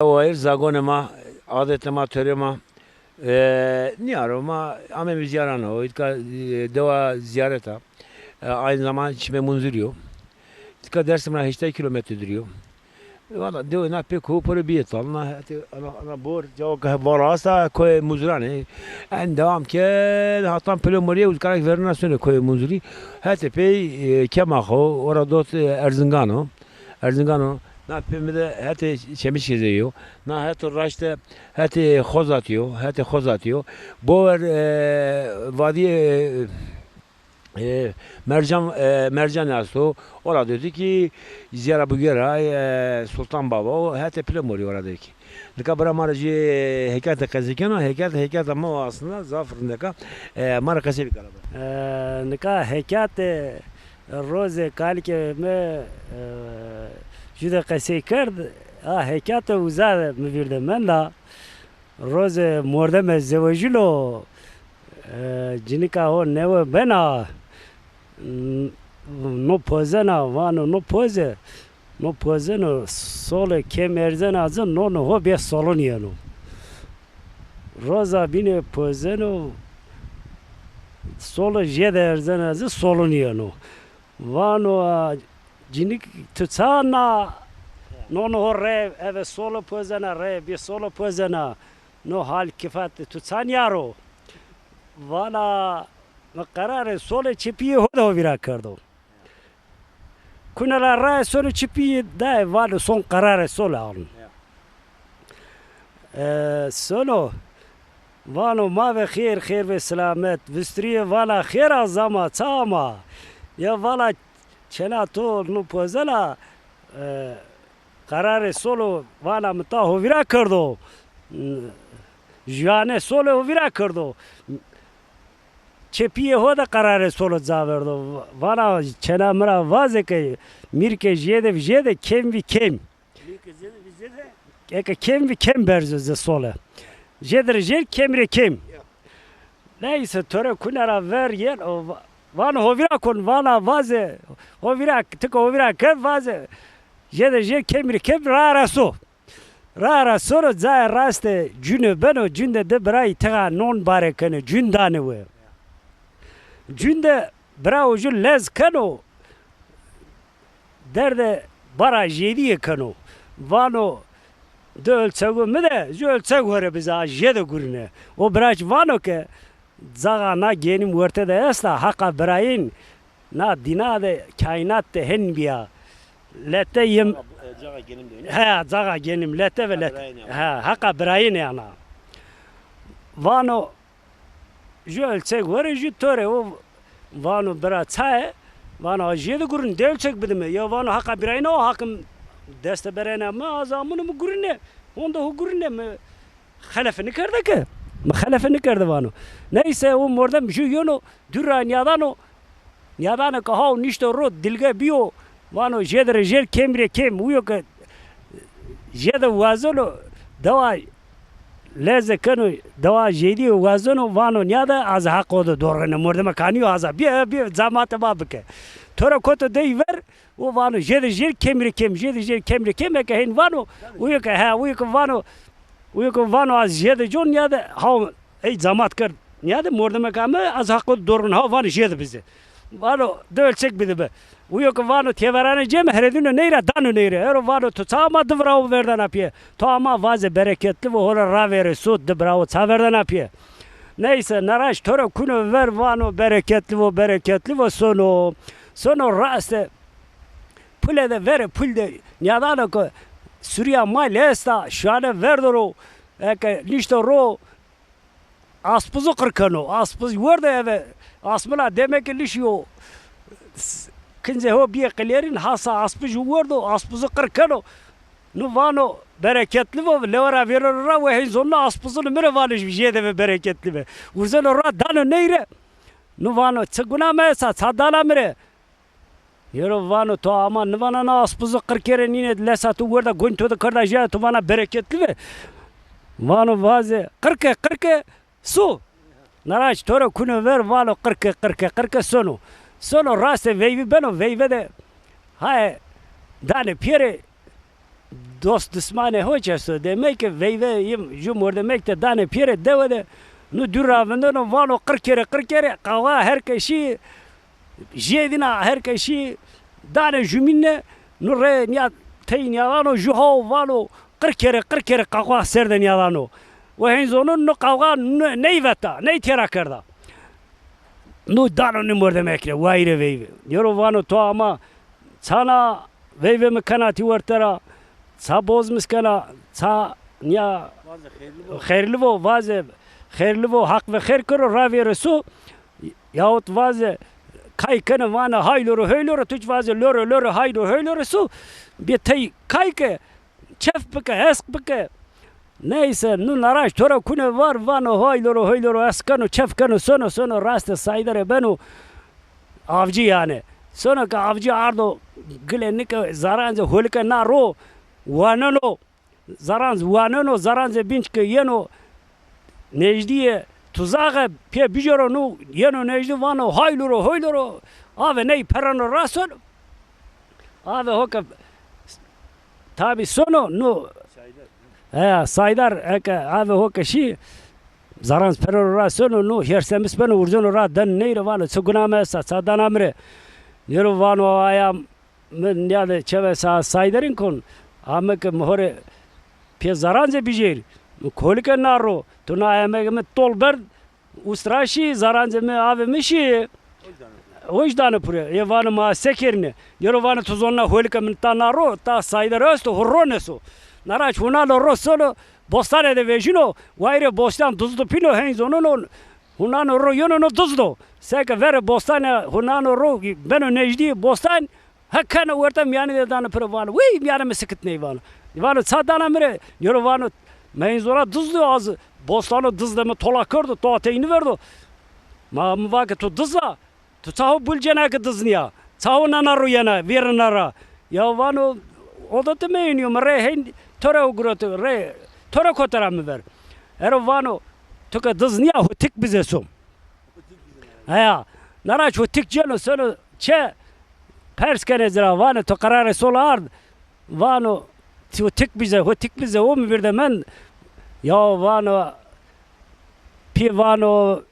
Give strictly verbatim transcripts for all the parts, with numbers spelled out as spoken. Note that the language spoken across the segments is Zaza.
Wayir zagonê ma, adetê ma, törê ma, e, nîyaro ma amemî zîyaran o. Îtka, e, dewa zîyaret a. E, aynı zaman çimê Munzurî yo. Îtka Dersim ra heştay kîlometre dûrî yo. Valla dewe na pê kowu poro bîyê tal. Na hetê ana, ana bor, cawo ke vala asta koyê Munzuranê. En devam ke hatan Pilemorîye, îtka ra verna sonê koyê Munzurî. Hetê pey, e, Kemax o, ora dot, e, Erzingan o. Erzingan o. Na pê mi de hetê Çemişkêzê yo. Na heto raşte hetê Xozatî yo. Hetê Xozatî yo. Bover, e, vadîyê, e, Mercan, e, Mercan esto. Ora dotî kî zîyara bugera, e, Sultan Baba o. Hetê Pilemorî ora dotî kî. Nika bira ma ra jê hekayete qesey keno. Hekayete, hekayeta ma o aslında zaf rindek a. E, ma ra qesey bike la bira. E, nika hekayete rozê kalikê mi, e, jû de qesey kerd. A hekayete uza de mi vîr de menda. Rozê mordeme zewejîlo, e, cinika ho newe bena, n-, no pozena, vano no poze, no pozeno, sole kêm erzena ci, nono ho bê solon yeno. Roza bîne pozeno, sole jêde erzena ci, solon yeno. Vano, a, cinik, tu ça na, nono ho rê eve sole pozena, rê bê sole pozena, no hal kifat tu ça nîyaro? Vana, mi qerarê solê çepîyê ho de ho vîra kerdo. Kune ra raye sono çepîyê daye, vano son qerarê solê alun. E, sono, vano ma ve xêr, xêr ve silamet. Vistirîye vana xêr a zama, ça ama? Ya vana çêna to no pozena, e, qerarê solo vana mi ta ho vîra kerdo. Juyane sole ho vîra kerdo. Çepîyê ho de qerarê solo ca verdo. Vana çêna mi ra vaze ke mîrke jêde vijêde kêm vî kêm. Eke kêm vî kêm berzo ze sole. Jêde rê jêr, kêm rê kêm. Neyse, to rê kune ra ver yen, o va-, vano ho vîra kon, vana vaze, ho vîra, ti ke ho vîra kerd vaze. Jêde jêr, kêm rê kêm, ra ra so. Ra ra sono cayê raste cune beno, cunde di birayî tixa non bare keno, cun dane we. Cunde birawo ju lez keno, derde bara jêdîye keno. Vano, di ölçegu mi de, ju ölçeg ho rê bize, a jêde gurine. O biraç vano ke, caxa na genim werte de esta, haqa birayîn, na dîna de, kaînat de hen bîya. Lete yim. Caxa, e, caxa genim de. He, caxa genim, lete ve lete. He, haqa birayîn ana. Vano, ju ölçeg ho rê, ju to rê. O vano bira ça ye? Vano a jêde gurine, di ölçeg bide mi. Ya vano haqa birayîne o, haqim deste berena mi, az amuno mi gurine. Honde ho gurine mi. Xelefe nikerde ke. Mi xelefe nikerde vano. Neyse o mordem ju yeno, dûr ra nîyadano. Nîyadano ke haw nişto ro, dilge bîyo. Vano jêde rê jêr, kêm rê kêm. Uyo ke jêde wazeno, dewa leze keno, dewa jêdîye wazeno, vano nîyade, az haqo de dorxine, mordeme kanîyo, aza bîye, bîye, camate ma bike. To ra koto dey ver, o vano jêde jêr, kêm rê kêm, jêde jêr, kêm rê kêm, eke hên vano, uyo ke, he, uyo ke vano, Uyo ke vano az jêde con nîyade, haw ey camat kerd. Nîyade mordemeka mi, az haqo dorun, haw vano jêde bize. Vano di ölçek bide bi. Uyo ke vano têverane cê mi, heredîno ney ra, dano ney ra. Ero vano to ça ama di virawo verdana pîye. To ama vaze bereketli vo, ho ra ravêre so, di virawo ça verdana pîye. Neyse, naraş to ra kuno ver, vano bereketli vo, bereketli vo, sono. Sono raste. Pule de verê pul de nîyadano ke surîya mal esta, şuane verdo ro, eke nişto ro, aspizu qir keno. Aspiz werdo eve, asmila demeke lişî yo. S-, kincê ho bîye qilêrîn, hasa aspiz werdo, aspizu qir keno. Nu vano bereketli vo, lewe ra vêreno ra, we hên zoneno aspizunê mi rê, vano jêde ve bereketli ve. Urzeno ra dano ney rê. Nu vano çi guna mi esta, ça dana mi rê. Yero vano to ama nivana na aspizu qir kerê nîne, lesa to werda gonî to de kerda jêde, to vana bereketli ve. Vano vaze qir ke, qir ke, su. Naraç to ra kuno ver, vano qir ke, qir ke, qir ke, sono. Sono raste veyvî beno, veyve de haye danê pîyerê. dost dismanê ho çi esto. Demek ki veyve yim ju mordemek de danê pêrê dewe de, nu dûr ra vindeno, vano qir kerê, qir kerê, qawa her keşî jêdîna, her keşî danê jumîne, nu rê nîya tey nîyadano, ju hawo vano qir kerê, qir kerê qawa ser de nîyadano. We hên zonon nu qawga nu-, ney veta, ney têra kerda. Nu dano nê mordemek rê, wayîrê veyve. Yero vano to ama çana veyve mi kena tî werte ra, ça boz mi skena, ça nîya xeyrli vo, vaze xeyrli vo, Haq ve xeyr kero, ravêre so, yahut vaze kay kene vana hay loro hey loro, tu çi vaze loro loro hay loro hey loro so, bê tey kay ke, çef bike, hesk bike. Neyse, nu Naraç to ra kune var, vano hay loro, hay loro, ez keno, çef keno, sono, sono, rastê Sayderê beno avcî yanî. Sono ke avcî ardo gile nike, zarancê holike na ro, waneno, zaranc waneno, zarancê bînc ke yeno nejdîyê tuzaxe, pê bicero nu, yeno nejdî vano hay loro, hay loro, ave ney pereno ra sono. Ave ho ke tabî sono, no. He, Saydar, eke ave ho ke şî, zaranc perero ra sono, no, hêrsemis beno, urzeno ra, den ney rê vano, çi guna mi esta, ça dana mi rê? Nêro vano, aya mi nîyade çeve sa Saydarîn kon, ame ke mi ho rê pê zarancê bijêr, mi kolike na ro, tu na emege mi tol berd, ustra şî, zarancê mi, avê mi şî. Hoj dane pure. Ê vano ma se kerîne? Yero vano tu zonna holike min ta na ro, ta Saydar esto, hu ro neso. Naraç hunalo ro sono, bostane de vejîno, wayîrê bostan dizdo pîno, hên zonono, hunano ro yeno no dizdo. Seke verê bostane hunano ro, beno nejdîyê bostan, ha keno werte, mîyanî de dano piro vano, wî mîyanê mi sikit ney vano. Vano ça dana mi rê? Yero vano, me hên zona dizdo, az bostano diz de mi tola kerdo, to atey nîverdo. Ma mi va ke tu diz a, tu ça ho bul cena ke diz nîya? Ça ho nana ro yena, vêrena ra? Ya vano, odetê mi hên yo, mi rê hên to ra gureto, rê to ra kote ra mi ver. Ero vano, tu ke diz nîya, ho tik bize so. Heya, Naraç ho tik ceno, sono çe, pers kenê ci ra, vano to qerarê sol ard? Vano, ti ho tik bize, ho tik bize, o mi vîr de mend. Ya vano, pî vano,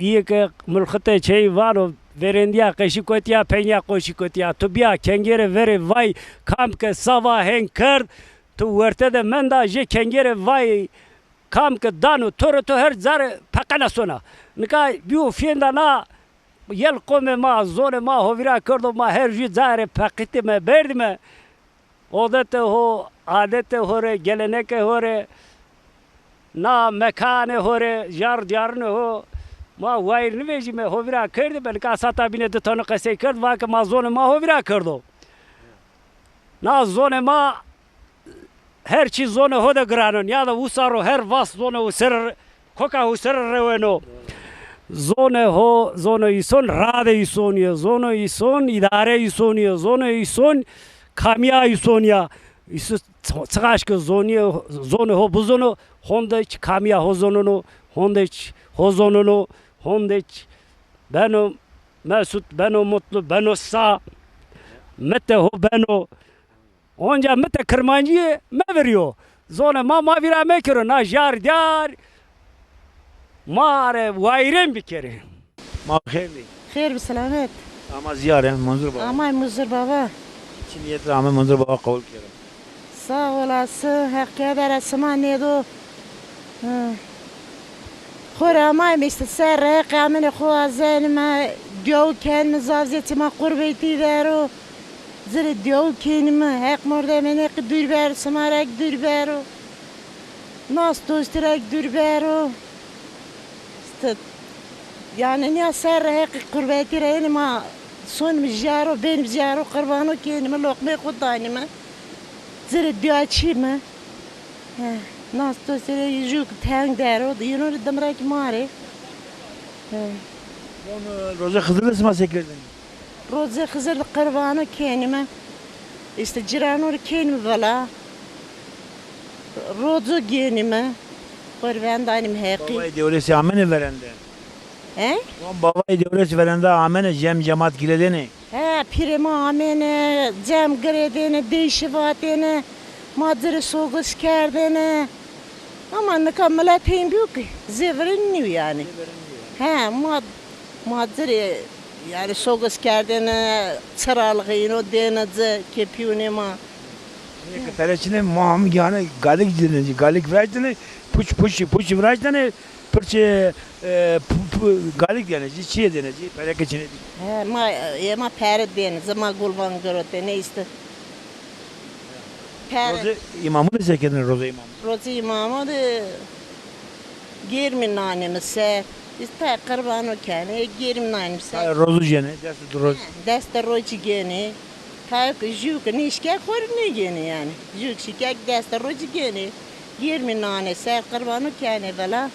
îyê ke mulxitê çeyî vano, verêndîya qeşî kotîya, peynîya qoşî kotîya. Tu bîya kengêrê verê vay, kam ke sava hên kerd, tu werte de menda, jê kengêrê vay, kam ke dano to rê, to her ca rê peqena sona. Nika bîyo fênda na yel qomê ma, zonê ma hovîra kerdo, ma her jû ca rê peqitîme, berdîme. Odetê ho, adetê ho rê, gelenekê ho rê, na mekanê ho rê, jar dîyarinê ho, ma wayîr nivejîme, hovîra kerdîme. Nika sata bîne di tonu qesey kerd, va ke ma zonê ma hovîra kerdo. Na zonê ma her çî zonê ho de giran o. Nîyade usa ro her vas zonê ho ser, koka ho ser reweno. Zonê ho, zonê îson radê îsonî yo. Zonê îson îdarê îsonî yo. Zonê îson kamîya îsonî ya. Îso çi-, çiqaş ke zonî, zonê ho bizono, honde çî kamîya ho zonono, honde çî ho zonono, honde çî beno mesut, beno mutlu, beno sa, mite ho beno. Onca mi te kirmancîye mevirîyo. Zonê ma ma vîra mekero. Na jar dîyar ma rê wayîrên bikerê. Ma xêr dî. Xêr bi selamet. Ama zîyare Munzur Baba. Amay Munzur Baba. Çi nîyet ra ame Munzur Baba qebul kero. Sağ olasın. Heq keder sima nêdo. Hı. Xo rê amayme îşte ser re, qemenê xo wazenime, dua kenime, zaf zî çima qurbetî der o. Ci rê dua kenime, Heq mordemênê ki dûr bero, sima ra ki dûr bero. Nas dostî ra ki dûr bero. Îşte, yanî nîya ser re Heqî qurbetî ra yenîme, sonime jaro, benime jaro, qirbano kenime, loqmê xo danime. Ci rê dua çîme. He, nas to serê jû ki teng der o, yeno rê dimrekî ma rê. He. Von, e, rozê Xizir de sima se kerdêne? Rozê Xizir de qirbano kenîme. Îşte cirano rê kenîme vila. Rozo gênîme. Qurban danîme Heqî. Bavayê Dewlesî amêne verende? He? Von bavayê Dewlesî verende amêne, cem cemat girêdêne? He, pîrê ma amêne, cem girêdêne, deyşî vatêne. Ma ci rê sogiş kerdêne. Ama nika milet hên bîyo ki zêvirên nîyo yanî. He, ma, ma ci rê yanî sogiş kerdêne, çiralixî îno dêne ci, kê pîyûnê ma. Nê ke pere çinê, ma hemû gîyanê galik dêne ci, galik viraştêne, puç, puç, puç viraştêne, pirçê, e, pu-, pu-, galik dêne ci, çiyê dêne ci, pere ke çinê. He, ma, e, ma pere dêne ci, ma gulvan girotêne îşte. Pere. Rozê îmamû de se kenê, rozê îmamû? Rozê îmamû de gêrmî nanê mi ser. Îşte qirbanû kenê, gêrmî nanê mi ser. Ay, rozû jenê, dest di roz. Dest di roz ci gênê. Tayê ki jû ki nêşkek xo rê nêgênê yanî. Jû ki şikek dest di roz ci gênê. Gêrmî nanê ser, qirbanû kenê vila.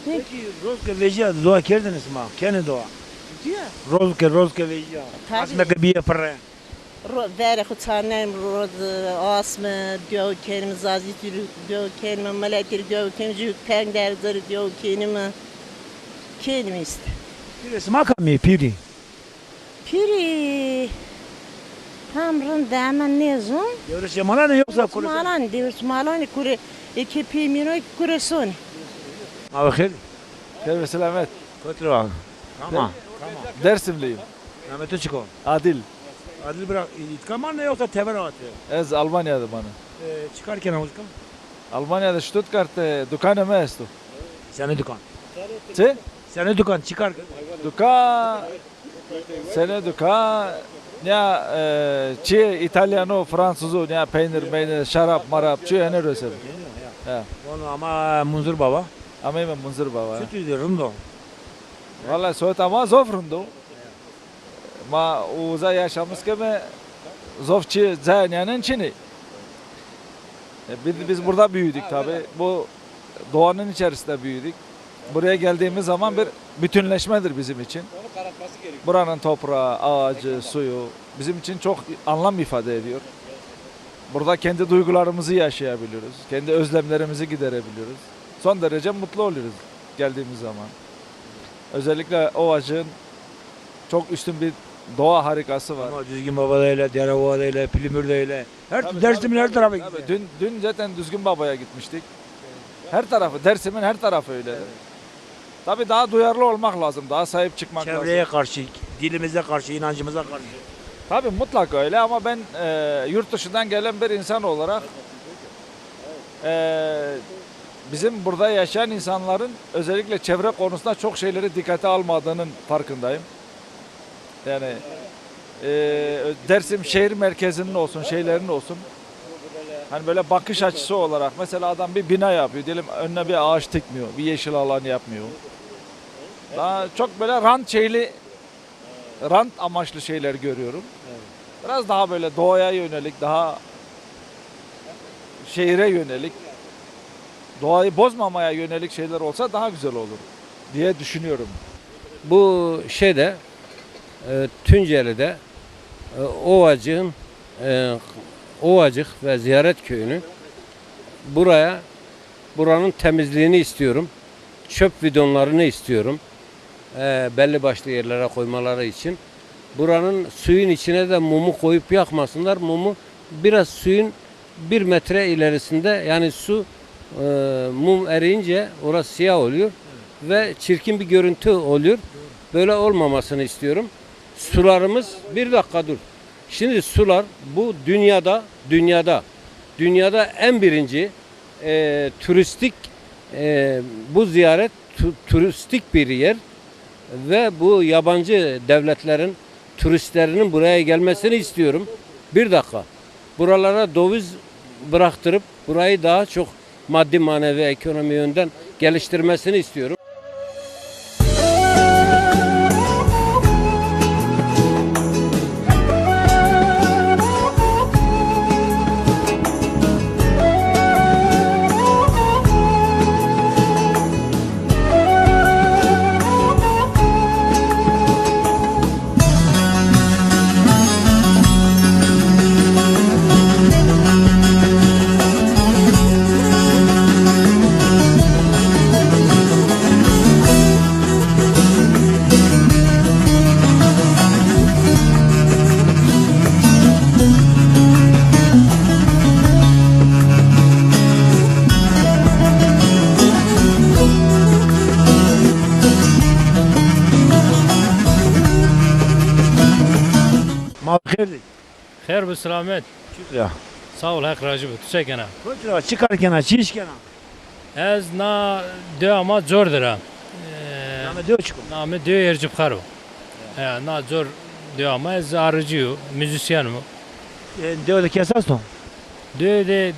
Peki roz ke vejîya doa kerdêne sima? Kenê doa? Diyor. Roz ke, roz ke vejîya. Tabii. Asme ke bîye pirre. Ro-, verê xo çarnenê mi, roz, asme, duyo kenî mi, zazîtî rê duyo kenî mi, miletî rê duyo kenî mi, jû teng derzî rê duyo kenî mi. Kenî mi îşte. Pîrê sima kamî yê, pîrî? Pîrî tam rind de hemen nêzon. Dewrê Şemalan ê yoksa Kurê Son? Malan, dewrê Malan ê, kurê, eke pî mîno kurê sonî. Ma ve xêr. Xêr ve selamet. Kotî ra? Tamam. Tamam. Dersimliyim. Namê to çik o? Adil. Adil bira, îtka manê yoksa tever ate? Ez Almanya de manê. E, çi kar kena uca? Almanya de Stuttgart, e, dukanê mi esto. Senê dukan? Çi? Senê dukan, çi kar? Dukan, senê dukan, ya, e, çi, İtalyano, Fransuzu, ya, peynir, meynir, şarap, marap, çi, ene rösel. Ya. Onu ama Munzur Baba. Ameyme Munzur Baba, ya. Çi tu rind o? Vallahi soyut ama zof rind o. Ma uza yaşamış keme, zof çi, cayan yanen çini. E, biz, biz burada büyüdük tabii. Bu doğanın içerisinde büyüdük. Buraya geldiğimiz zaman bir bütünleşmedir bizim için. Buranın toprağı, ağacı, suyu bizim için çok anlam ifade ediyor. Burada kendi duygularımızı yaşayabiliyoruz. Kendi özlemlerimizi giderebiliyoruz. Son derece mutlu oluyoruz geldiğimiz zaman. Özellikle Ovacık'ın çok üstün bir doğa harikası var. Ama Düzgün Baba da öyle, Dere Ova da öyle, Pilimür de öyle. Her, tabii, Dersim'in her tarafı güzel. Dün, dün zaten Düzgün Baba'ya gitmiştik. Her tarafı, Dersim'in her tarafı öyledir. Evet. Tabii daha duyarlı olmak lazım, daha sahip çıkmak lazım. Çevreye karşı, dilimize karşı, inancımıza karşı. Tabii mutlaka öyle ama ben, e, yurt dışından gelen bir insan olarak, e, bizim burada yaşayan insanların özellikle çevre konusunda çok şeyleri dikkate almadığının farkındayım. Yani, e, Dersim şehir merkezinin olsun, şeylerin olsun. Hani böyle bakış açısı olarak mesela adam bir bina yapıyor, diyelim önüne bir ağaç dikmiyor, bir yeşil alan yapmıyor. Daha çok böyle rant şeyli, rant amaçlı şeyler görüyorum. Biraz daha böyle doğaya yönelik, daha şehire yönelik, doğayı bozmamaya yönelik şeyler olsa daha güzel olur diye düşünüyorum. Bu şeyde, e, Tunceli'de, e, Ovacık'ın, e, Ovacık ve Ziyaret Köyü'nü buraya, buranın temizliğini istiyorum. Çöp bidonlarını istiyorum. E, belli başlı yerlere koymaları için. Buranın suyun içine de mumu koyup yakmasınlar. Mumu biraz suyun bir metre ilerisinde, yani su, e, mum eriyince orası siyah oluyor ve çirkin bir görüntü oluyor. Böyle olmamasını istiyorum. Sularımız, bir dakika dur. Şimdi sular bu dünyada, dünyada, dünyada en birinci, e, turistik, e, bu ziyaret tu-, turistik bir yer ve bu yabancı devletlerin turistlerinin buraya gelmesini istiyorum. Bir dakika. Buralara döviz bıraktırıp burayı daha çok maddi manevi ekonomi yönden geliştirmesini istiyorum. Xêr bi silamet. Çi ya? Sağ ol, Heq rajî bi. Tu se kena? Kotî ra, çi kar kena, çi îş kena? Ez na dewa ma cor dir a. Ee, Name dew çik o? Name dew Ercipxar o. Ya, na cor dewa ma, ez arıcı yo, müzisyen o. E, dew de kes esto? Dew de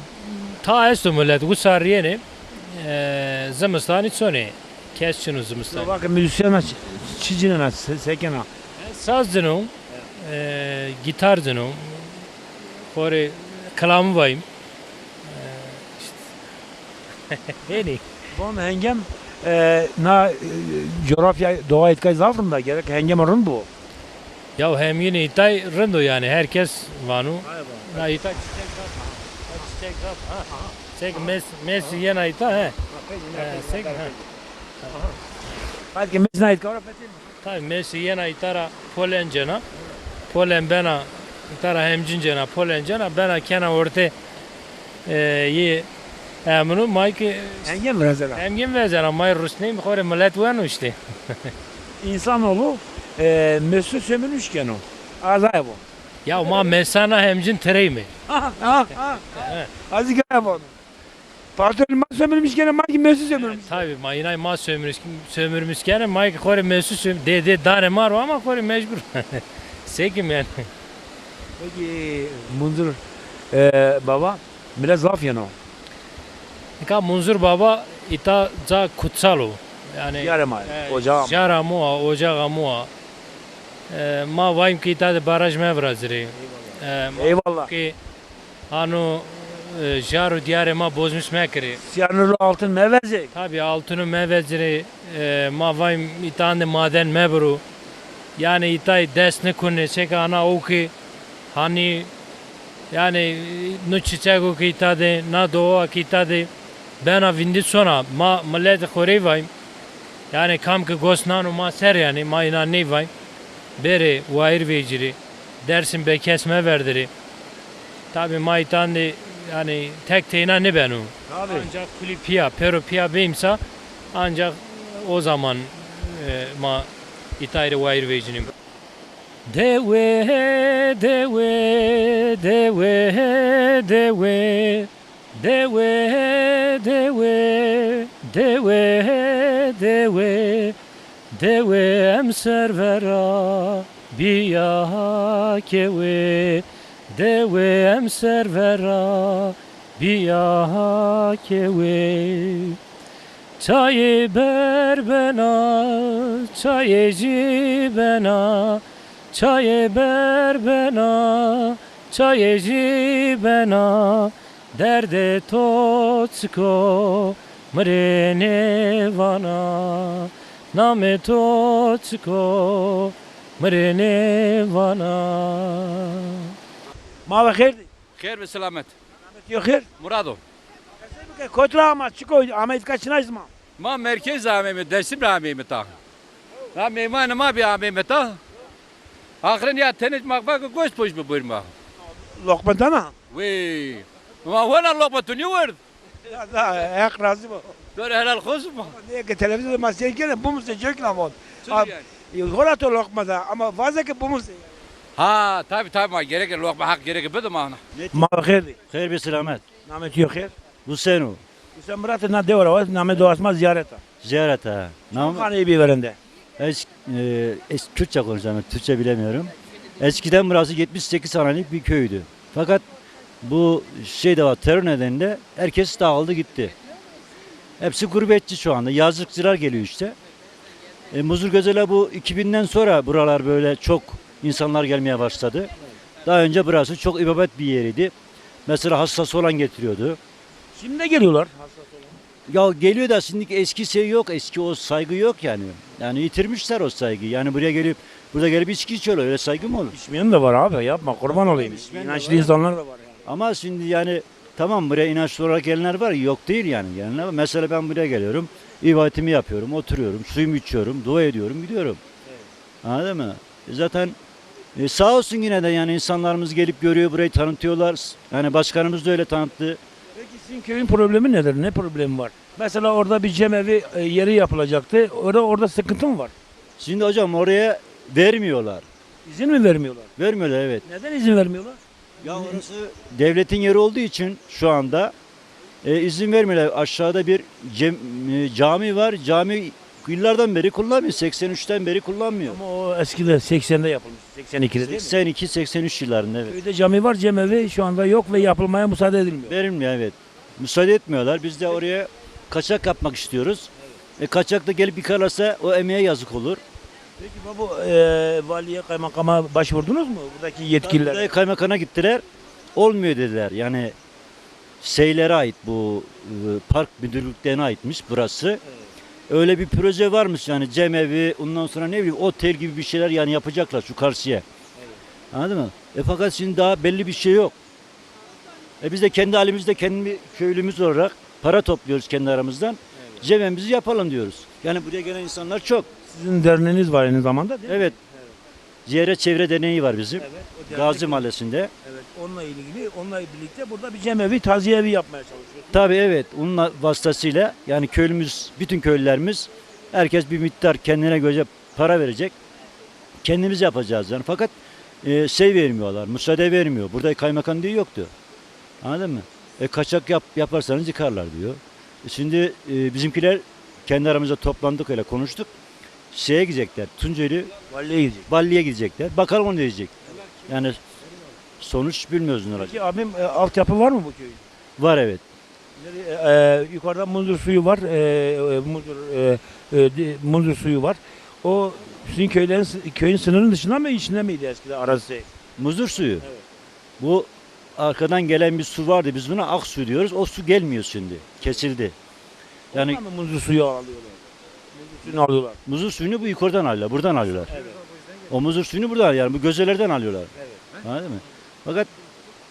ta esto millet, wisa riyêne, e, zimistanî sonê. Kes çin o zimistanî. Vake müzisyen a, çi, çi cinena, se, se kena? Ez saz cino, e, gitar cino, xo rê kilamî vayîm. E, îşte. Hênî. Von hengem, e, na, e, coğrafya, doğa îtkay zaf rind a, gerek hengem rind bo. Ya hemgînê îtay rind o yanî, her kes vano. Hay vay. Na îta çiçek zaf, ha. Çiçek zaf, ha. Çek mes, mes yena îta, he. He, sek, ha. Belki mes na îtka ra fetelî. Tabi, mes yena îta ra polen cena. Polen bena, îta ra hemcin cena, polen cena, bena kena orte, e, yê eminu, may ki hemgin virazena. Hemgin virazena, may rusneyî xo rê millet weno îşte. İnsanoğlu, e, mesu sömürmüş keno. Azay bu. Ya ma mesana hemcin tireyme. Ha, ha, ha. He. Azî gaya vano. Pardon, ma sömürmüş kene, ma ki mesu sömürmüş. Tabi, ma inay ma sömürmüş, sömürmüş kene, ma ki xo rê mesu sömür, de, de, dane ma ro ama xo rê mecbur. Sekim yani. Peki, Munzur, e, baba, millet zaf yeno. Nika Munzur Baba îta ca kutsal o. Yani, diyare ma, e, ocağa ma. Jara mu a, ocağa mu a. E, ma vayim ki îta de baraj mevirazirê. Eyvallah. E, ma Eyvallah. Ki ano, e, jar û diyarê ma bozmîs mekirê. Siyanur û altın mevezê. Tabi, altinu mevezirê, e, ma vayim îta de maden mebiro. Yani îtay dest nikunê, çeka ana o ki hani, yani, nu çiçego ki îta de, na doğa ki îta de, bena vindî sona, ma millet xo rê vayim. Yani kam ki gos nano ma ser, yani ma îna nêvayim. Bêrê wayir vecirê, Dersim be kes meverdirê. Tabi ma îtan de, yani, tek teyna nêbeno. Tabi. Ancak kulî pîya, pêro pîya beyîmsa, ancak o zaman, e, ma îtay rê wayir vecînîm. Dewe, dewe, dewe, dewe. Dewe, dewe, dewe, dewe, dewe emser vera bîya kewe, dewe emser vera bîya kewe. Çayê ber bena, çayê jî bena, çayê ber bena, çayê jî bena. Derdê to çik o, mi rê nêvana, namê to çik o, mi rê nêvana. Ma ve xêr dî. Xêr ve selamet. Namê to yo xêr? Murad o. Qesey bike, kot ra ama, çik o, ama îtka çinay zî ma? Ma merkez ra ameyme, Dersim ra ameyme ta. Ha, meymanê ma bî, ameyme ta. Axirîn ya tenê ma va ke goşt poş biburîme ma. Loqme dana? Wey. Ma wena loqme tu nêwerd? Ya da, Heq razî bo. To rê helal xos bo. Nê ke televîzyon ma seyr kene, bimusê, cêk na von. Çi yanî? Hora to loqme da, ama vaze ke bimusê. Ha, tabi, tabi, ma gereke loqme, Heq gereke bide ma ona. Ma xêr dî. Xêr bî selamet. Namê to yo xêr? Huseyno. Hüseyin Murat, na dewa ra wa, namê dewa sima Ziyaret a. Ziyaret a. Nam- Haneyî bî verende? Es-, e, es-, Türkçe konuşacağım, Türkçe bilemiyorum. Eskiden burası yetmiş sekiz hanelik bir köydü. Fakat bu şey de var, terör nedeniyle herkes dağıldı gitti. Hepsi gurbetçi şu anda, yazlıkçılar geliyor işte. E, Muzur Gözel'e bu iki binden sonra buralar böyle çok insanlar gelmeye başladı. Daha önce burası çok ibadet bir yeriydi. Mesela hastası olan getiriyordu. Şimdi de geliyorlar. Ya geliyor da şimdi eski şey yok, eski o saygı yok yani. Yani yitirmişler o saygıyı. Yani buraya gelip, burada gelip içki içiyorlar. Öyle saygı mı olur? İçmeyen de var abi, yapma, kurban olayım. İnançlı insanlar da var yani. Ama şimdi yani tamam, buraya inançlı olarak gelenler var, yok değil yani. Gelenler var. Mesela ben buraya geliyorum, ibadetimi yapıyorum, oturuyorum, suyumu içiyorum, dua ediyorum, gidiyorum. Anladın mı? E, zaten, e, sağ olsun yine de yani insanlarımız gelip görüyor, burayı tanıtıyorlar. Yani başkanımız da öyle tanıttı. Peki sizin köyün problemi nedir? Ne problemi var? Mesela orada bir cemevi, e, yeri yapılacaktı. Orada, orada sıkıntı mı var? Şimdi hocam oraya vermiyorlar. İzin mi vermiyorlar? Vermiyorlar, evet. Neden izin vermiyorlar? Ya orası devletin yeri olduğu için şu anda e, izin vermiyorlar. Aşağıda bir cem- e, cami var. Cami yıllardan beri kullanmıyor. seksen üçten beri kullanmıyor. Ama o eskide seksende yapılmış. seksen ikide değil mi? seksen iki seksen üç yıllarında, evet. Köyde cami var, cemevi şu anda yok ve yapılmaya müsaade edilmiyor. Verilmiyor, evet. Müsaade etmiyorlar. Biz de oraya kaçak yapmak istiyoruz. E, kaçak da gelip yıkarlarsa o emeğe yazık olur. Peki baba, e, valiye, kaymakama başvurdunuz mu? Buradaki yetkililere. Buraya kaymakana gittiler. Olmuyor dediler. Yani şeylere ait bu e, park müdürlüklerine aitmiş burası. Öyle bir proje varmış yani cemevi, ondan sonra ne bileyim otel gibi bir şeyler yani yapacaklar şu karşıya. Anladın mı? E, fakat şimdi daha belli bir şey yok. E, biz de kendi halimizde kendi köylümüz olarak para topluyoruz kendi aramızdan. Cemevimizi yapalım diyoruz. Yani buraya gelen insanlar çok. Sizin derneğiniz var aynı zamanda, değil mi? Evet. Ziyare Çevre Derneği var bizim. Evet, o dernek Gazi de- Mahallesi'nde. Evet, onunla ilgili, onunla birlikte burada bir cemevi, taziye evi yapmaya çalışıyorsunuz. Tabii, evet. Onun vasıtasıyla yani köylümüz, bütün köylülerimiz, herkes bir miktar kendine göre para verecek. Kendimiz yapacağız yani. Fakat e, şey vermiyorlar, müsaade vermiyor. Burada kaymakam diye yoktu. Anladın mı? E, kaçak yap, yaparsanız yıkarlar diyor. E, şimdi e, bizimkiler kendi aramızda toplandık, öyle konuştuk. Şeye gidecekler, Tunceli Valiliğe gidecek. Valiliğe gidecekler. Bakalım o ne diyecek. Yani sonuç bilmiyoruz ne olacak. Peki abim, e, altyapı var mı bu köyün? Var, evet. Nereye, e, yukarıda Munzur suyu var. E, e, Munzur, e, e, di- Munzur suyu var. O sizin köylerin sı- köyün sınırının dışında mı, içinde miydi eskiden arazisi? Muzur suyu. Bu arkadan gelen bir su vardı. Biz buna Aksu diyoruz. O su gelmiyor şimdi. Kesildi. Yani Oradan mı Munzur suyu alıyorlar? Munzur suyunu alıyorlar. Muzur suyunu bu yukarıdan alıyorlar. Buradan alıyorlar. O muzur suyunu buradan, yani bu gözelerden alıyorlar. Anladın mı? Fakat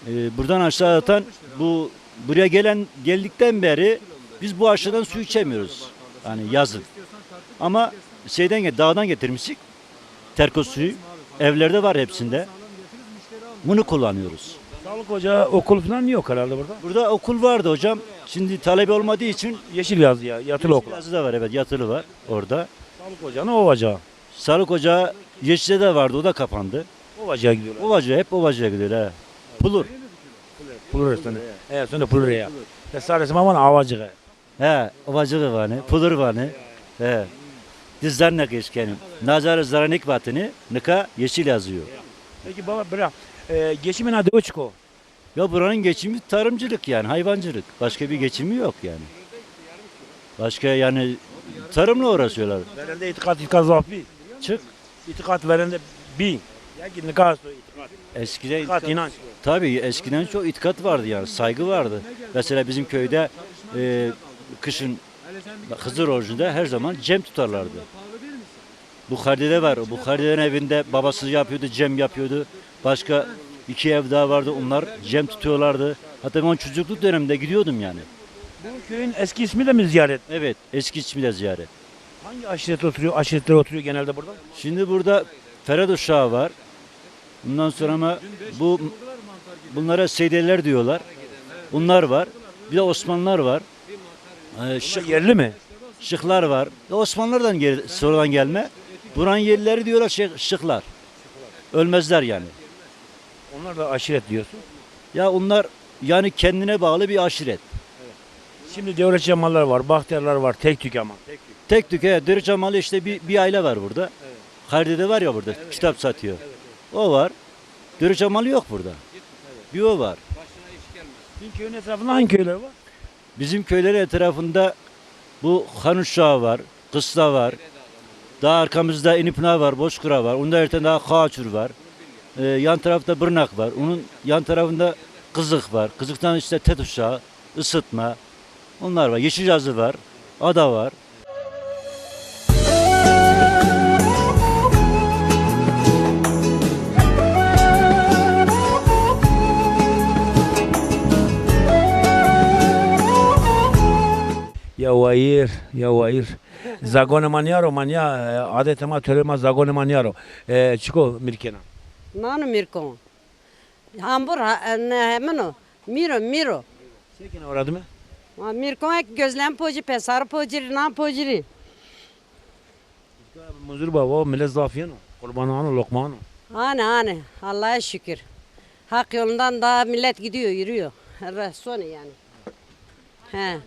e, buradan aşağı zaten bu buraya gelen geldikten beri biz bu aşağıdan su içemiyoruz. Yani yazın. Ama şeyden gel- dağdan getirmiştik. Terkos suyu. Evlerde var hepsinde. Bunu kullanıyoruz. Sağlık ocağı, okul falan yok herhalde burada. Burada okul vardı hocam. Şimdi talebe olmadığı için Yeşil yazı ya, yatılı okul. Yazı da var, evet, yatılı var orada. Sağlık ocağına Ovacığa. Sağlık ocağı Yeşil'de de vardı, o da kapandı. Ovacığa gidiyorlar. Ovacığa, hep Ovacığa gidiyor ha. Pulur. Pulur üstüne. Evet, sonra Pulur ya. Ya sarısı ama Ovacığa. He, Ovacığı vanı, Pulur vanı. He. Dizden ne geçkenim. Nazarı zaranik vatını, nika Yeşil yazıyor. Peki baba, bırak. E, geçimi ne diyor çıko? Ya buranın geçimi tarımcılık yani, hayvancılık. Başka bir geçimi yok yani. Başka yani tarımla uğraşıyorlar. Verende itikat, itikat zaf bir. Çık. İtikat verende bir. Ya ki nika so itikat. Eskiden İtikat, inanç. Tabii eskiden çok itikat vardı yani, saygı vardı. Mesela bizim köyde e, kışın Hızır orucunda her zaman cem tutarlardı. Bukhari'de var. Bukhari'nin evinde babası yapıyordu, cem yapıyordu. Başka iki ev daha vardı. Onlar cem tutuyorlardı. Hatta ben çocukluk döneminde gidiyordum yani. Bu köyün eski ismi de mi Ziyaret? Evet, eski ismi de Ziyaret. Hangi aşiret oturuyor, aşiretler oturuyor genelde burada? Şimdi burada Ferhat Uşağı var. Bundan sonra ama bu bunlara Seydeler diyorlar. Bunlar var. Bir de Osmanlılar var. Ee, Bunlar Şık, yerli mi? Şıklar var. Ve Osmanlılardan geri, sonradan gelme. Buranın yerlileri diyorlar şey, Şıklar. Ölmezler yani. Onlar da aşiret diyorsun. Ya onlar yani kendine bağlı bir aşiret. Şimdi Devlet Cemallar var, Bahtiyarlar var, tek tük ama. Tek tük, he, Dürüçamalı işte bir, bir aile var burada. Hardide var ya burada, kitap satıyor. O var. Dürüçamalı yok burada. Bir o var. Sizin köyün etrafında hangi köyler var? Bizim köylerin etrafında bu Hanuşağı var, Kısla var. Daha arkamızda İnipınar var, Bozkura var. Onda erten daha Kağaçur var. Ee, yan tarafta Bırnak var. Onun yan tarafında Kızık var. Kızıktan işte Tetuşağı, Isıtma. Onlar var. Yeşilcazı var. Ada var. Ya wayir, ya wayir. Zagonê ma nîya ro, ma nîya, e, adetê ma, torê ma, zagonê ma nîya ro. E, çiko mîrkena? Nano mîrkon. Hambur ha, e, ne, hemin o. Mîro, mîro. Sekina oradime? Ma mîrkon ek gözlem pocî, pesar pocî, nan pocî. Muzur baba, millet zaf yeno. Qurban ano, lokma ano. Ane, ane. Allah'a şükür. Hak yolundan daha millet gidiyor, yürüyor. Resone yani. He.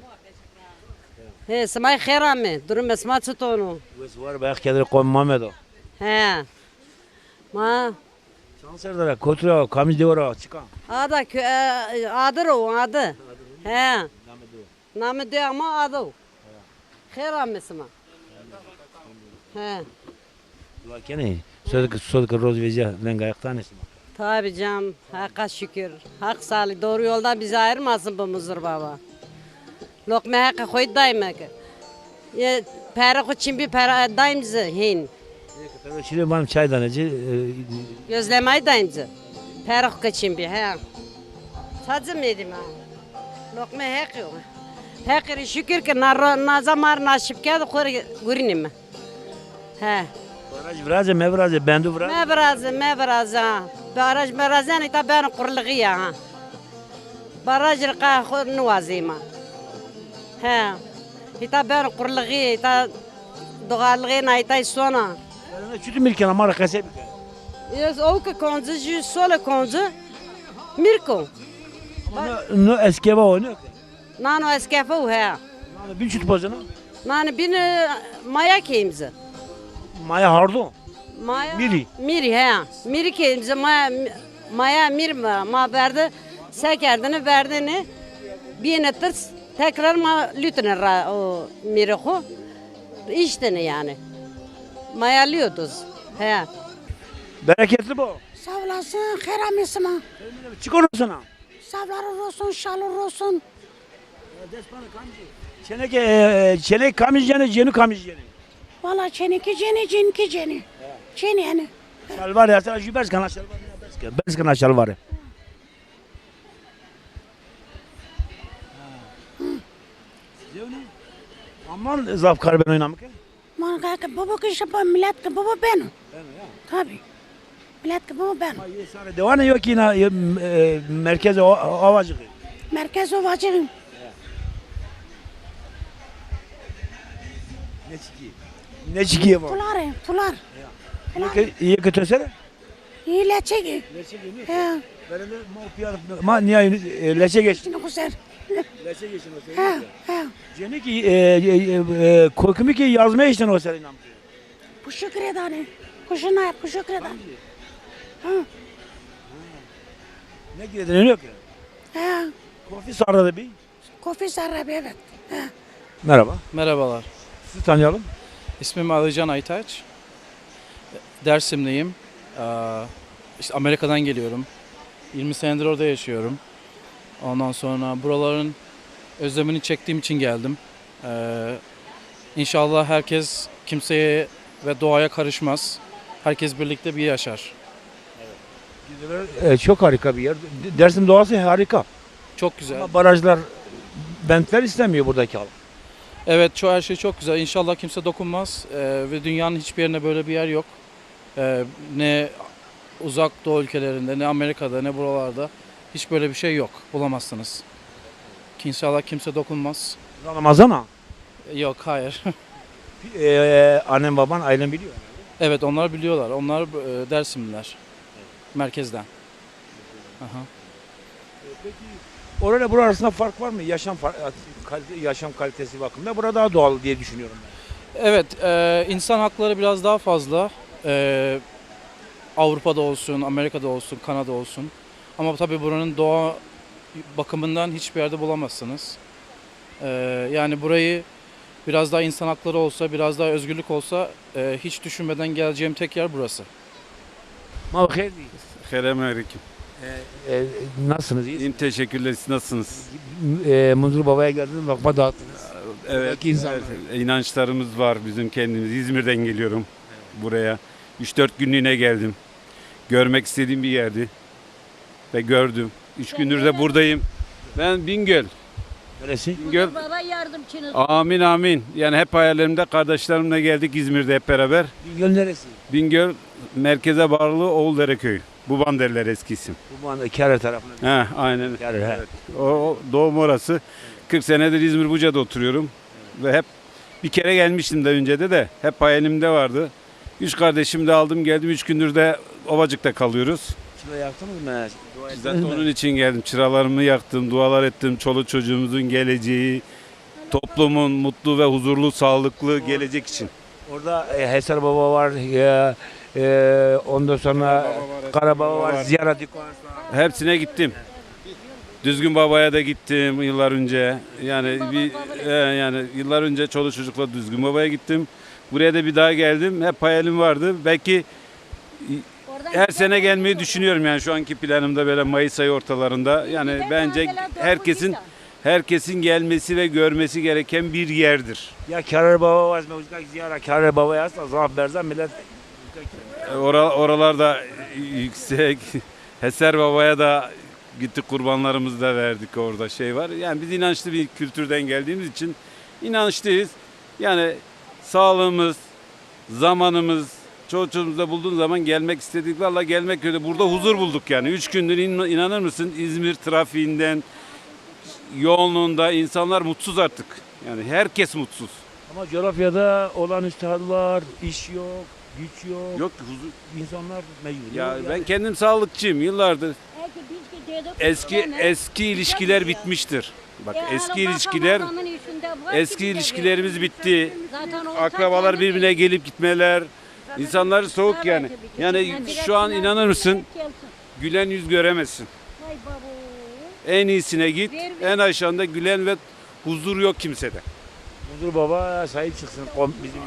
He, simay xêr ame. Durum sima çiton o? Wes war be, Heq keder qomê ma medo. He. Ma. Çand ser dara, kotî ra, kamij dewe ra, çikan? Ada kö, e, adı ro, adı. He. Namê dewa ma Ado. Xêr ame sima. He. Dua kenê. Sodike, sodike roz vejîya veng ayaktanê sima. Tabi canım. Heqa şükür. Hak sali doğru yoldan bizi ayırmasın bu Muzur Baba. Lokme heqê xo daîme ke. Ye, pere xo çin bî, pere daîm zi hên. Pere şîrê vanê çay dane ci, e, gözlemay daîm zi. Pere xo ke çin bî, he. Ça ci mêdîme. Lokme heqî yo. Heqî rê şukir ke na ro, na za ma rê nasîb kerd, xo rê gurînîme. He. Baraj viraze, mevirazê, bendu viraze. Meviraze, meviraze, ha. Baraj meviraze, îta beno qurlixî ya, ha. Baraj rê qa xo niwazîme. He. Îta beno qurlixî, îta doğalixî na, îta sona. Yanî çuti mîr kena, ma rê qesey bike. Ez o ke konci, jü sole konci, mîr ko. Ama no, no eskeva o, ne? Nano eskefe û heya. Nano bin çut pozena? Nano bin, e, maya keyim zi. Maya hardo? Maya. Mîrî? Mîrî, heya. Mîrî keyim zi. Maya, maya mîr ma, ma verdi. Se kerdini, verdini. Bîne tirs. Tekrar ma lütüne ra o mîrî xo. İştini yani. Maya lütüz. Heya. Bereketli bo. Sağ olasın. Xêr ame sima. Çik onosena? Savlaro roson, şalo roson. Çêneke, e, çêneke kamij yenê, cênû kamij yenê? Valla çêneke cênê, cênike cênê. Çênê yenê. Şalvarê, esta jü berz kena şalvarê, berz kena, berz kena şalvarê. Zewnî? Aman zaf kar beno, înan bike. Manga ke bibo ke şipa, milet ke bibo beno. Beno ya. Tabi. Milet ke bibo beno. Ma yê sarê dewanê yo kî na, e, merkezê o-, Ovacık ê? Merkez Ovacık ê. Neçikî? Neçikî yê va? Pular ê, pular. Ya. Pular. Yê ke, yê ke to ser e? Yê Leçegî. Leçegî mi? He. Berende ma piyar, ma nîya, e, Leçegî eştîne xo ser. Leçegî eştîne xo ser. He, he. Cênî kî, e, e, e, e, kokimî kî yazmaya eştîne xo ser, înan bike. Puşu girêdanê. Kuşuna puşu girêdanê. Ha. Ne girêdanê, yok ya? He. Kofi sarra de bî? Kofi sarra bî, evet. He. Merhaba. Merhabalar. Sizi tanıyalım. İsmim Alican Aytaç. Dersimliyim. Ee, işte Amerika'dan geliyorum. yirmi senedir orada yaşıyorum. Ondan sonra buraların özlemini çektiğim için geldim. Ee, inşallah herkes kimseye ve doğaya karışmaz. Herkes birlikte bir yaşar. E, çok harika bir yer. Dersim doğası harika. Çok güzel. Ama barajlar, bentler istemiyor buradaki halk. Evet, ço-, her şey çok güzel. İnşallah kimse dokunmaz. Ee, ve dünyanın hiçbir yerinde böyle bir yer yok. Ee, ne Uzak Doğu ülkelerinde, ne Amerika'da, ne buralarda hiç böyle bir şey yok. Bulamazsınız. Ki inşallah kimse dokunmaz. Ramazan ha? Yok, hayır. E, annen, baban, ailen biliyor herhalde. Evet, onlar biliyorlar. Onlar, e, Dersimliler. Merkezden. Aha. Peki orayla bura arasında fark var mı? Yaşam far-, kalite, yaşam kalitesi bakımında burada daha doğal diye düşünüyorum ben. Evet, e, insan hakları biraz daha fazla. E, Avrupa'da olsun, Amerika'da olsun, Kanada olsun. Ama tabii buranın doğa bakımından hiçbir yerde bulamazsınız. E, yani burayı biraz daha insan hakları olsa, biraz daha özgürlük olsa, e, hiç düşünmeden geleceğim tek yer burası. Ma xêr dî. Selamünaleyküm. E, e, nasılsınız? İyisiniz? İyiyim, teşekkürler. Siz nasılsınız? E, Munzur Baba'ya geldiniz, lokma dağıttınız. Evet, buradaki insanlar, evet, inançlarımız var bizim kendimiz. İzmir'den geliyorum buraya. Üç dört günlüğüne geldim. Görmek istediğim bir yerdi. Ve gördüm. Üç gündür de buradayım. Ben Bingöl. Neresi? Bingöl. Baba yardımcınız. Amin, amin. Yani hep hayallerimde, kardeşlerimle geldik İzmir'de hep beraber. Bingöl neresi? Bingöl merkeze bağlı Oğuldere köyü. Buban derler eski isim. Buban, Kere tarafında. Ha, aynen. Kere, he. Evet. O, o doğum orası. Kırk senedir İzmir Buca'da oturuyorum. Ve hep bir kere gelmiştim de önce de de. Hep hayalimde vardı. Üç kardeşimi de aldım geldim. Üç gündür de Ovacık'ta kalıyoruz. Çıra yaktınız mı? Dua ettiniz mi? Zaten onun için geldim. Çıralarımı yaktım, dualar ettim. Çoluk çocuğumuzun geleceği, toplumun mutlu ve huzurlu, sağlıklı gelecek için. Orada e, Heser Baba var, e, e, ondan sonra Kara Baba var, Kara Baba var, var. Ziyaret Hepsine gittim. Düzgün Baba'ya da gittim yıllar önce. Yani bir e, yani yıllar önce çoluk çocukla Düzgün Baba'ya gittim. Buraya da bir daha geldim. Hep hayalim vardı. Belki her sene gelmeyi düşünüyorum yani şu anki planımda böyle Mayıs ayı ortalarında. Yani bence herkesin herkesin gelmesi ve görmesi gereken bir yerdir. Ya Kara Baba var, mı uzak ziyara Kara Baba ya, zaf berza millet. Ora, oralarda yüksek. Heser Baba'ya da gittik, kurbanlarımızı da verdik, orada şey var. Yani biz inançlı bir kültürden geldiğimiz için inançlıyız. Yani sağlığımız, zamanımız, çocuğumuz da bulduğun zaman gelmek istedik. Valla gelmek öyle. Burada huzur bulduk yani. Üç gündür in- inanır mısın, İzmir trafiğinden, yoğunluğunda insanlar mutsuz artık. Yani herkes mutsuz. Ama coğrafyada olağanüstü hal var, iş yok, güç yok. Yok huzur. İnsanlar mecbur. Ya ben kendim sağlıkçıyım yıllardır. Eski eski ilişkiler bitmiştir. Bak eski ilişkiler, eski ilişkilerimiz bitti. Akrabalar birbirine gelip gitmeler, insanları soğuk yani. Yani şu an inanır mısın? Gülen yüz göremezsin. En iyisine git, en aşağında gülen ve huzur yok kimsede. Huzur Baba sahip çıksın kom- bizim.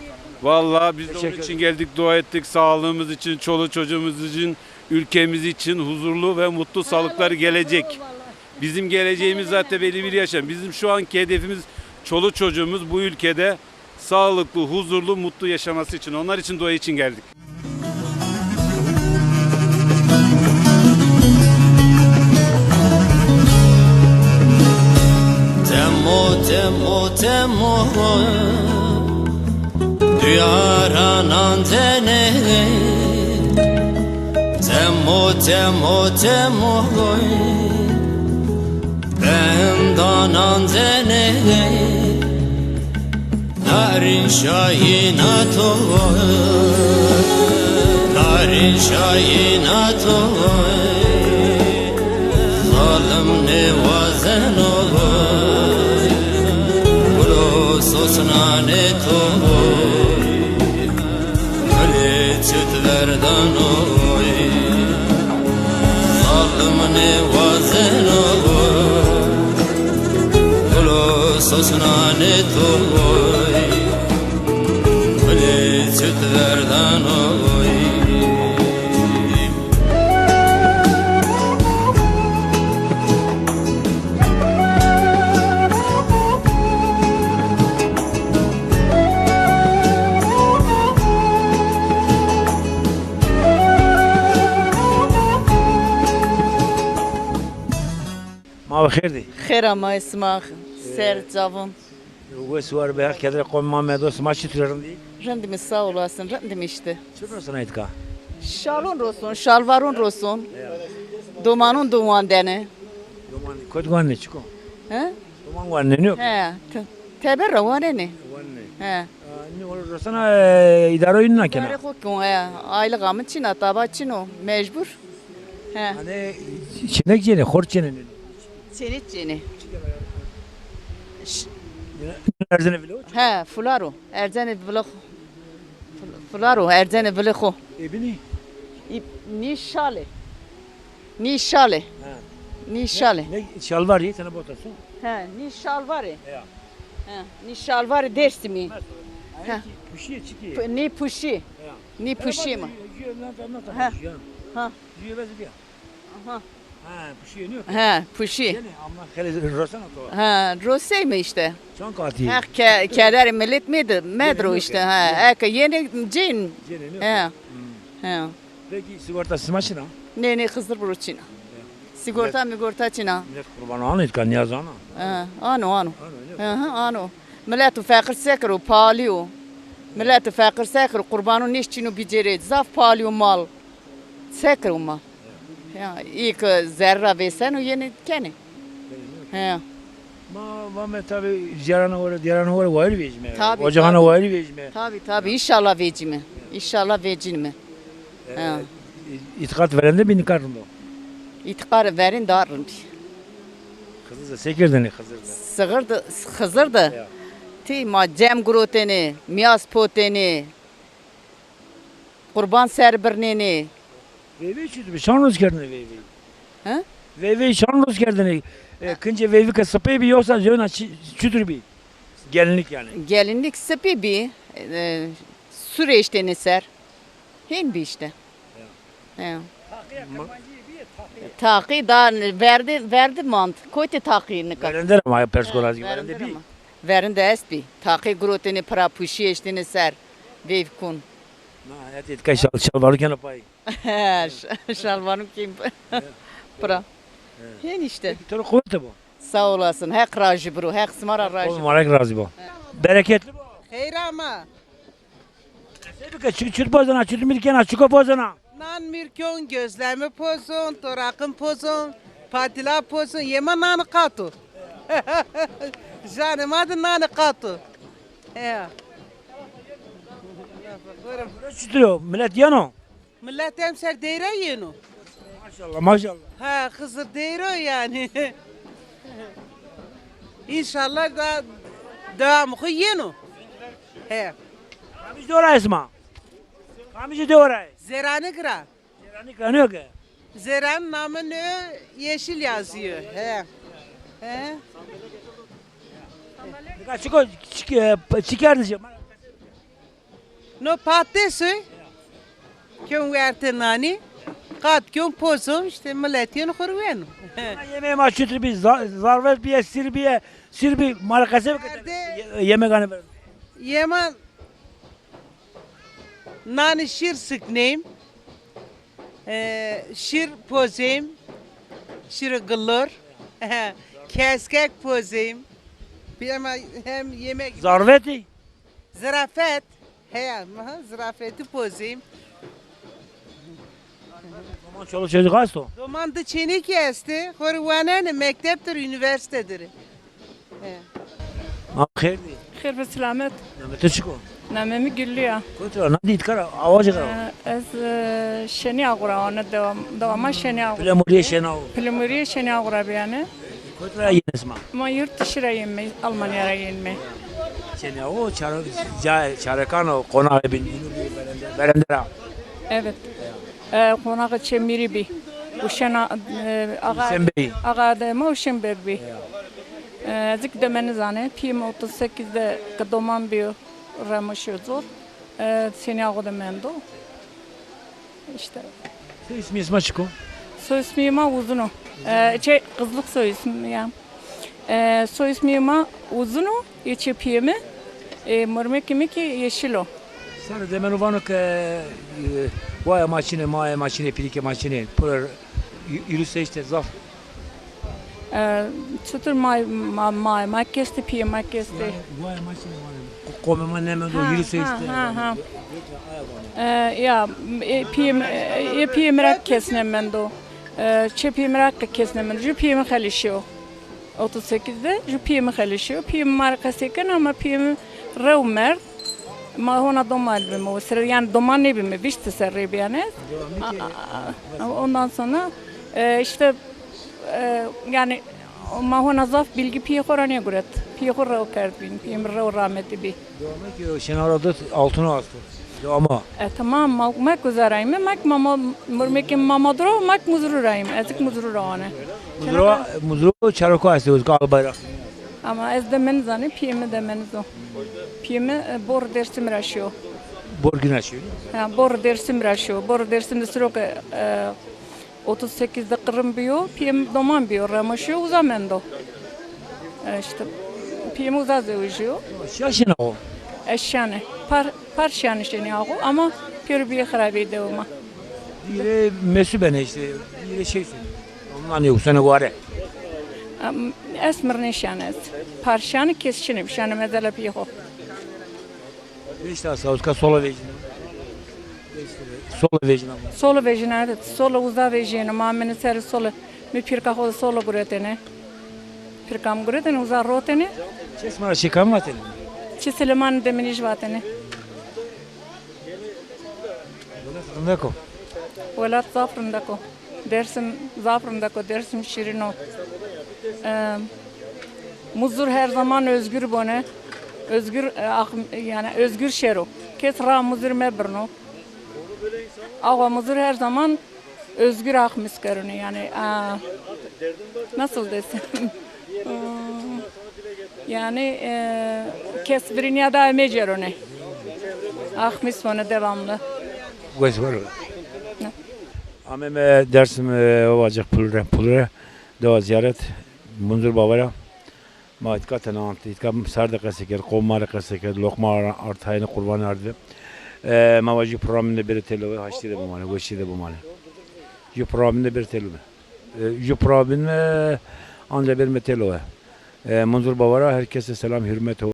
Vallahi biz de onun için geldik, dua ettik. Sağlığımız için, çoluk çocuğumuz için, ülkemiz için huzurlu ve mutlu, sağlıklar gelecek. Bizim geleceğimiz zaten belli bir yaşam. Bizim şu anki hedefimiz çoluk çocuğumuz bu ülkede sağlıklı, huzurlu, mutlu yaşaması için, onlar için dua için geldik. Temo, temo, temo, duyara nandene. Temo, temo, temo, benda nandene. Narin şayîna to, narin şayîna to, zalim nêwazeno, gulo sosnanê to, milê çit verdano, zalim nêwazeno, gulo sosnanê to. Milê çit verdano. Ma bi xêr dî. Xêr ama sima ser cavon. Wes war be, Heq keder qomê ma medo, sima çitur, rind î? Rind mi, sağ olasın, rind mi işte. Çi rosin aytka? Şalon roson, şalvaron roson. Domanon don wandene. Doman, kot wanne çiko? He? Doman wanne yok. He, te- teber ra wanene. Wanne. He. Aa, ne olur rosana, e, idare oyununa kena. Idare xo kon, he. Aylık amı çina, taba çino, mecbur. He. Hani çenek çene, xor çene ne? Çenek çene. Erzene vilo? He, fularo. Erzene vilo. Ful- Fularo, erzene vilo xo. E bini? İ- Nîşale. Nîşale. He. Nîşale. Ne, ne şalvar ye, sana botasın? He, nîşalvare. Ya. He, nîşalvare Dêrsimî. He. Puşiye çiki? Pu- nî puşî. Ya. Nî puşî mi? Ha. Ha. Aha. Ha, puşî yeniyor. Ha, puşî. Yeni, ama hele rosana to. Ha, rosey mi işte. Çan katî? Ha, ke, keder millet mi de, medro işte. Ha, eke yeni cin. Yeni, ne? Ha. Hmm. Ha. Peki sigorta sima çina? Ne, ne, Xizir buro çina. Sigorta migorta çina. Millet qurban ano, îtka niyaz ana. Ha, ano, ano. Ano, ne? Aha, ano. Millet feqir sekiro, pahalî yo. Millet feqir sekiro, qurbano nêş çino bicêrê. Zaf pahalî yo mal. Sekiro mal. Ya, î ki zerra vêseno yenê kenê. He. Ma vame tabi cîyarana were, dîyarana were wayir vecîme. Tabi, ocağana wayir vecîme. Tabi, tabi. Ya. İnşallah vecîme. İnşallah vecîme. E, ha. Îtîqat verende bî nika rind o? Îtîqat verên daha rind bî. Xizir de se kerdêne Xizir de? Xizir de, Xizir de. Ya. Tî ma cem girotêne, miyas potêne, qurban ser birnêne. Veyvey çutur bî? Çand roz kerdêne veyvey? He? Veyvey çand roz kerdêne? E, kincê veyvî ke sipê bî yoksa zewna çi-, çutur bî? Gelinlik yanî. Gelinlik sipî bî, e, sûr eştêne ser. Hên bî îşte. Ya. Ya. Ma- Taqî da verdi, verdi mand. Kotî taqî nika? Verende ra ma pers kona zî, verende bî. Verende est bî. Taqî girotêne, pira puşî eştêne ser. Veyv kun. Na, hetê dika şal-, şalvaru kena pay. Ş-, şalvaru kîm. Pira. Hên îşte. Peki, to rê quwete bo. Sağ olasın. Heq rajî biro. Heq sima ra rajî. Mubarek razî bo. Bereketli bo. Xeyr ama. Se bike, çi, çi pozena, çi mi kena, çiko pozena? Nan mirkon, gözlemi pozon, toraqın pozon, patila pozon, yema nanî qato. Janê ma de nanî qato. He. Çutur o, millet yeno? Millet emser deyre yeno. Maşallah, maşallah. Ha, Xizir deyro yanî. İnşallah da devam xo yeno. He. Kamij de ora esma? Kamij de ora? Zerani gira. Zerani gira ne ke? Zeran namını yeşil yazıyor. He. He. Nika çiko, çik-, e, çi kerdin? No patates o. Kön werte nanî. Qat kön pozo, işte millet yön xurwen. Yemê ma çutur bî, za-, zarvet bîye, sir bîye, sir bî, ma rê qese bike. Ye-, yemegane ver. Yema nanî şîr sikneyim. E, şîr pozeyim. Şîr gilor. Keskek pozeyim. Bîyema hem yemek. Zarvetî? Zirafet. Heya, ma zirafetî pozîm. Doman çoluk çocuk esto? Doman di çênekî estê. Xo rê wanenê mekteptir, unîversîtedir. He. Ma xêr dî. Xêr ve selamet. Namê to çik o? Namê mi Güllü ya. Kotî ra, na dî, îtkara, awacî ra? Ee, ez, e, Şenî Agu ra, ona devam, dewama Şenî Agu. Pilemurîyê Şenî Agu. Pilemurîyê Şenî Agu ra bîyane. Kotî ra yenê sima? Ma yurt dışı ra yenme, Almanya ra yenme. Şenî Agu, çare-, ca-, çarekan o, qonaxê bîn, unu bî, verende, verende ra. Evet. E, qonaxê çê mîrî bî. Uşen a-, e, axa, Uşen Bey. Axa de ma Uşen Beg bî. E, ez kî deme nizanê. Pîyê mi otuz sekiz de ke doman bîyo, remişo zor. E, Şenî Agu de mendo. İşte. Soy ismî sima çik o? Soy ismî ma Uzun o. E, şey, kızlık soy ismi ya. E, soy ismî ma Uzun o, yê çê pîyê mi. E, murmekê mi kî Yeşil o. Sarê demenu vano ke, e, waya ma çinê, maê ma çinê, pîrikê ma çinê. Piro î-, îruse işte zaf. E, çutur ma, ma, ma, ma kestê, pîyê ma kestê. Yanî, waya ma çinê, waya. Qomê ma nêmendo, ha, îruse ha, işte. Ha, ha. E, ya, e, pîyê mi, e, e, pîyê mi ra kes nêmendo. E, çê pîyê mi ra kes nêmendo. Ju pîyê mi xelî şîyo. Otuz sekiz de ju pîyê mi xelî şîyo. Pîyê mi ma rê qesey keno ama pîyê mi rew merd. Ma hona doman bîme o sere, yanî doman nêbîme, vîst serrî bîyane. A, a, a, ondan sonra, e, işte, e, yanî ma hona zaf bilgî pîyê xo ra nêguret. Pîyê xo rew kerd bîn, pîyê mi rew rametî bî. Dewamê ki şenara dot altın astı. Dewama. E, tamam, ma, ma kuzarayme, ma ki mama, murmekê mama dro, ma ki muzuru rayme, ez ki muzuru rawane. Muzuru, muzuru çaroko astı, özgü al bayrak. Ama ez de men zanî, pîyê mi de men zo. Pîyê mi, e, bor Dêrsim ra şîyo. Bor gina şîyo? Ha, bor Dêrsim ra şîyo. Bor Dêrsim de siro ke, e, otuz sekiz de qirim bîyo, pîyê mi doman bîyo, remişo uza mendo. E, işte, pîyê mi uza zewejîyo. Şiya Şenî Agu? E, şiyanê. Par, par şiyanê Şenî Agu, ama pêro bîyê xirabîyê dewe ma. Bîrê mesu benê işte, bîrê şey sene. Ondan yok, sene ware. Em, ez mi rê nêşiyanê ez. Par şiyanê, kes çinê bişiyanê mezela pîyê xo. Vêşta sawuska solo vejîna. Solo vejîna. Solo vejîna, evet. Solo uza vejîyeno. Ma mene serê solo. Mi pîrka xo de solo guretêne. Pîrka mi guretêne, uza rotêne. Çê sima ra çê kam vatêne? Çê Silêmanî Demirîj vatêne. Rindek o. Welat zaf rindek o. Dersim zaf rindek o. Dersim şîrin o. E, Muzur her zaman özgür bone. Özgür, e, ax-, yani özgür şero. Kes ra Muzur mebirno. Awa Muzur her zaman özgür axmis kerone. Yani, e, nasıl desem? Yani, e, kes virinya da mecerone. Axmis bone devamlı. Wes wero. Ne? Ameme Dersim, e, ovacık pulre, pulre. Dewa ziyaret. Munzur Bavara. Ma itka tenant, itka sar de qese kerd, qom ma rê qese kerd, loqma ar-, artayene qurban ardi. E, ma va ju programin de bêrê têlo ve, haştî de bimane, weşî de bimane. Ju programin de bêrê têlo ve. E, ju programin de anca bêrme têlo ve. E, Munzur Bavara, herkese selam, hürmet.